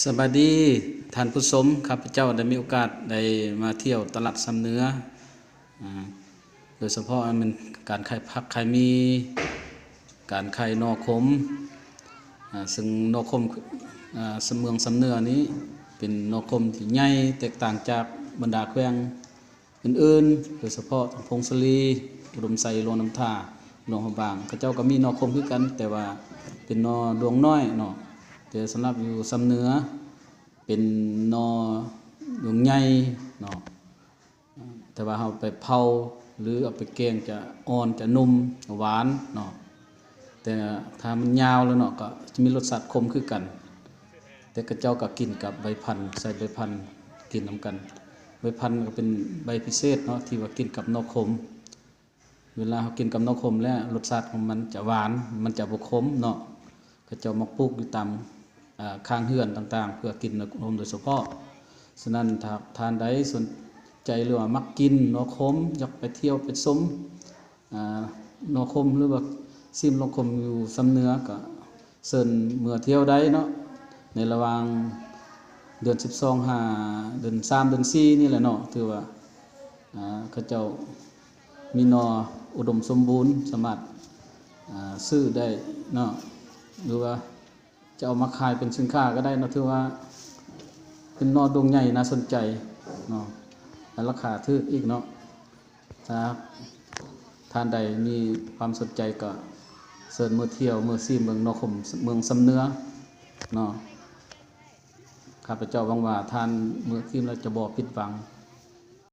ສະບາຍດີທ່ານຜູ້ຊົມ, ຂ້າພະເຈົ້າໄດ້ມີໂອກາດໄດ້ມາທ່ຽວຕະຫຼາດຊຳເໜືອ, ອາ, ໂດຍສະເພາະແມ່ນການຂາຍຜັກຂາຍໝີ່, ການຂາຍໜໍ່ຂົມ, ອາ, ເຊິ່ງໜໍ່ຂົມ, ອາ, ເມືອງຊຳເໜືອນີ້ເປັນໜໍ່ຂົມທີ່ໃຫຍ່ແຕກຕ່າງຈາກບັນດາແຂວງ ອື່ນໆ ໂດຍສະເພາະທາງຜົ້ງສາລີ, ອຸດົມໄຊ, ຫຼວງນ້ຳທາ, ຫຼວງພະບາງ, ເຂົາເຈົ້າກໍມີໜໍ່ຂົມຄືກັນ, ແຕ່ວ່າເປັນໜໍ່ດວງນ້ອຍເນາະ, ແຕ່ສຳລັບຢູ່ຊຳເໜືອເປັນໜໍ່ດວງໃຫຍ່ເນາະ, ແຕ່ວ່າເຮົາໄປເຜົາ ຫຼື ເອົາໄປແກງຈະອ່ອນ, ຈະນຸ່ມ, ຫວານເນາະ. ແຕ່ຖ້າມັນຍາວແລ້ວເນາະ ກໍຈະມີລົດຊາດຂົມຄືກັນ, ແຕ່ເຂົາເຈົ້າກໍກິນກັບໃບພັນ, ໃສ່ໃບພັນກິນນຳກັນ. ໃບພັນກໍເປັນໃບພິເສດເນາະ ທີ່ວ່າກິນກັບໜໍ່ຂົມ. ເວລາເຮົາກິນກັບໜໍ່ຂົມແລ້ວ ລົດຊາດຂອງມັນຈະຫວານ, ມັນຈະບໍ່ຂົມເນາະ. ເຂົາເຈົ້າມັກປູກຢູ່ຕາມ, ເອີ່, ຂ້າງເຮືອນຕ່າງໆ ເພື່ອກິນໜໍ່ຂົມໂດຍສະເພາະ. ສະນັ້ນ ຖ້າທ່ານໃດສົນໃຈ ຫຼືວ່າມັກກິນໜໍ່ຂົມ, ຢາກໄປທ່ຽວໄປຊົມ ອາ ໜໍ່ຂົມ ຫຼືວ່າຊີມໜໍ່ຂົມຢູ່ຊຳເໜືອ ກໍເຊີນເມືອທ່ຽວໄດ້ເນາະ, ໃນລະຫວ່າງເດືອນສິບສອງຫາເດືອນສາມ ເດືອນສີ່ນີ້ແຫຼະເນາະ. ຖືວ່າ ອາ ເຂົາເຈົ້າມີໜໍ່ອຸດົມສົມບູນ, ສາມາດ ອາ ຊື້ໄດ້ເນາະ ຫຼືວ່າ ຈະເອົາມາຂາຍເປັນສິນຄ້າກໍໄດ້ເນາະ, ຖືວ່າເປັນໜໍ່ດົງໃຫຍ່ໜ້າສົນໃຈເນາະ ແລະ ລາຄາຖືກອີກເນາະ. ຖ້າທ່ານໃດມີຄວາມສົນໃຈກໍເຊີນເມືອທ່ຽວເມືອຊີມເບິ່ງໜໍ່ຂົມເມືອງຊຳເໜືອເນາະ. ຂ້າພະເຈົ້າຫວັງວ່າທ່ານເມືອຊີມແລ້ວຈະບໍ່ຜິດຫວັງ.